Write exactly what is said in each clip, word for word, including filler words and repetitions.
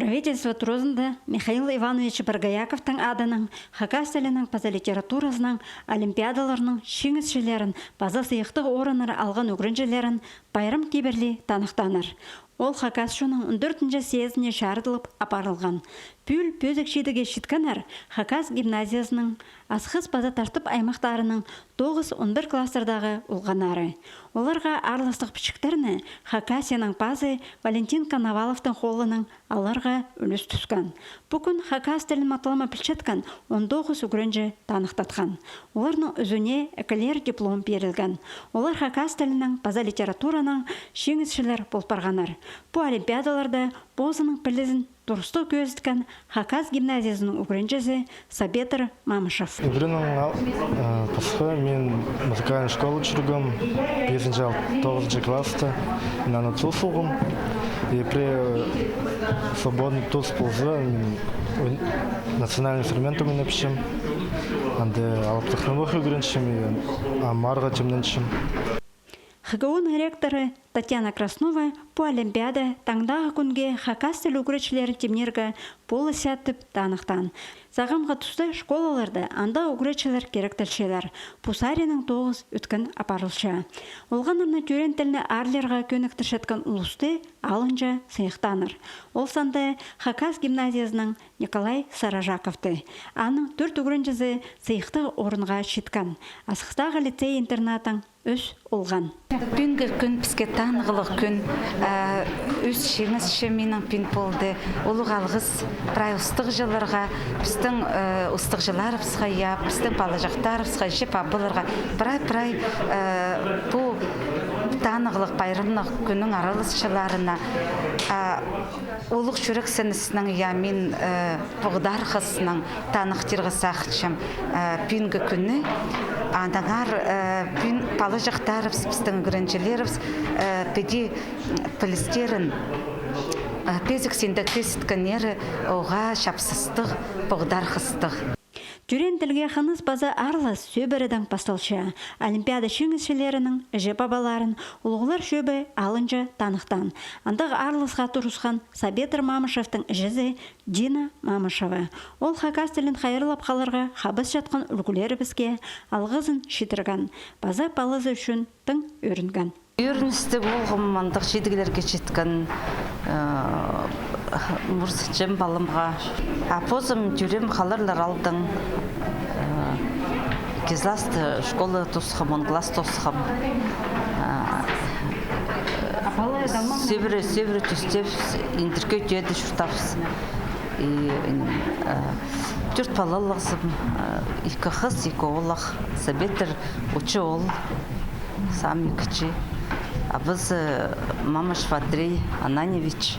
Правительство туразында Михаил Иванович Боргояковтың адынаң хакас тілінің паза литературазының олимпиадаларының чиңісчілерін паза сыйыхтығ орыннар алған ӱгренҷілерін пайрам кибірли таныхтааннар. Ол хакас чонның он тӧртінҷі съездіне чарыдылып апарылған. Пӱӱл пӧзік чидігге читкеннер хакас гимназиязының Асхыс паза Тартып аймахтарының тоғыс, он пір кластардағы олғаннары. Оларға аарластығ пічіктерні Хакасияның пазы Валентин Коноваловтың холынаң аларға ӱлӱс тӱскен. Пу кӱн хакас тілін маталама пілчеткен он тоғыс ӱгренҷі таныхтатхан. Оларның ӱзіне ікілер диплом пирілген. Олар хакас тілінің паза литератураның чиңісчілер пол парғаннар. Пу олимпиадаларда позының пілізін турыстығ кӧзіткен хакас гимназиязының ӱгренҷізі Сабетр Мамышев. Ӱгренуің, э, пасха, мин музыкальный школа чӧргем, пизінҷі ал тоғызынҷы класста, мин аны тус полғам. И пірее свободный тус полза, мин ой-, национальный инструмент ойнапчам. Анда алыптығ нымах ӱгренчем, и ам арға тимненчем. ХГУ-ның ректоры Татьяна Краснова пу олимпиада таңдағы кӱнге хакас тілі ӱгретчілерін тимнирге полысча тіп таныхтаан. Сағамғы туста школаларда андағ ӱгретчілер киректелчелер. Пу саринаң тоғыс ӧткін апарылча. Олғаннарны тӧреен тілні аарлирға кӧніктірчеткен улусты алынҷа сыйыхтааннар. Ол санда хакас гимназиязының Николай Сарыжаковты. Аның тӧрт ӱгренҷізі сыйыхтығ орынға читкен. Асхыстағы лицей-интернаттың ӱс олған. Пӱӱнгі кӱн піске танығлығ кӱн, э, ӱс чиңісчі минің пӱӱн полды. Улуғ алғыс прай устағҷыларға, пістің, э, устағҷыларыбысха, я, пістің палаҷахтарыбысха, іҷе-пабаларға, прай-прай, э, пу танығлығ пайрамнығ кӱннің араласчыларына, а, улуғ чӱрексіністің, я, мин, э, поғдархыснаң таныхтирға сағынчам, э, пӱӱнгі кӱнні. Аннаңар, э, пӱӱн палаҷахтарыбыс, пістің ӱгренҷілерібіс, э, піди пілістерін, э, пезіксінде кӧзіткеннері, оға чапсыстығ, поғдархыстығ. Тӧреен тілге хыныс паза аарлас сӧбіредең пасталча. Олимпиада чиңісчілерінің іҷе-пабаларын улуғлар чӧбі алынҷа таныхтаан. Андағ аарласха турысхан Сабетр Мамышевтің іҷезі Дина Мамышева. Ол хакас тілін хайырлап халарға хабысчатхан ӱлгӱлерібіске алғызын читірген паза палазы ӱчӱн тың ӧрінген. Ӧріністіг полғам, андағ чидіглерге читкен, э, мурсынчам паламға. А позым тӧреем халарлар алдаң. Э, ікі класты школа тоосхам, он класс тоосхам. Э, сӧбіре, сӧбіре тӧстебіс, Индірке тӧӧде чуртабыс. И, э, тӧрт пала алғазым, э, ікі хыс, ікі оолах, Сабетр, учы оол, самый кічіг. Абазы Мамышев Андрей Ананьевич,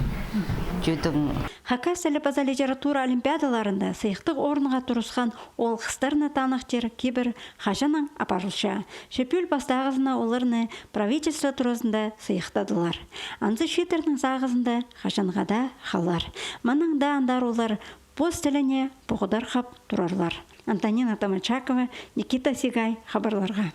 тӧӧдең. Хакас тілі паза литература олимпиадаларында сыйыхтығ орынға турысхан оол-хыстарны таныхтир кибір хаҷаннаң апарылча. Че пӱӱл пастағызына оларны правительство туразында сыйыхтадылар. Анзы чииттернің сағызында хаҷанға даа халар. Мыннаң даа андар олар пос тіліне поғдархап турарлар. Антонина Томачакова, Никита Сигай, хабарларға.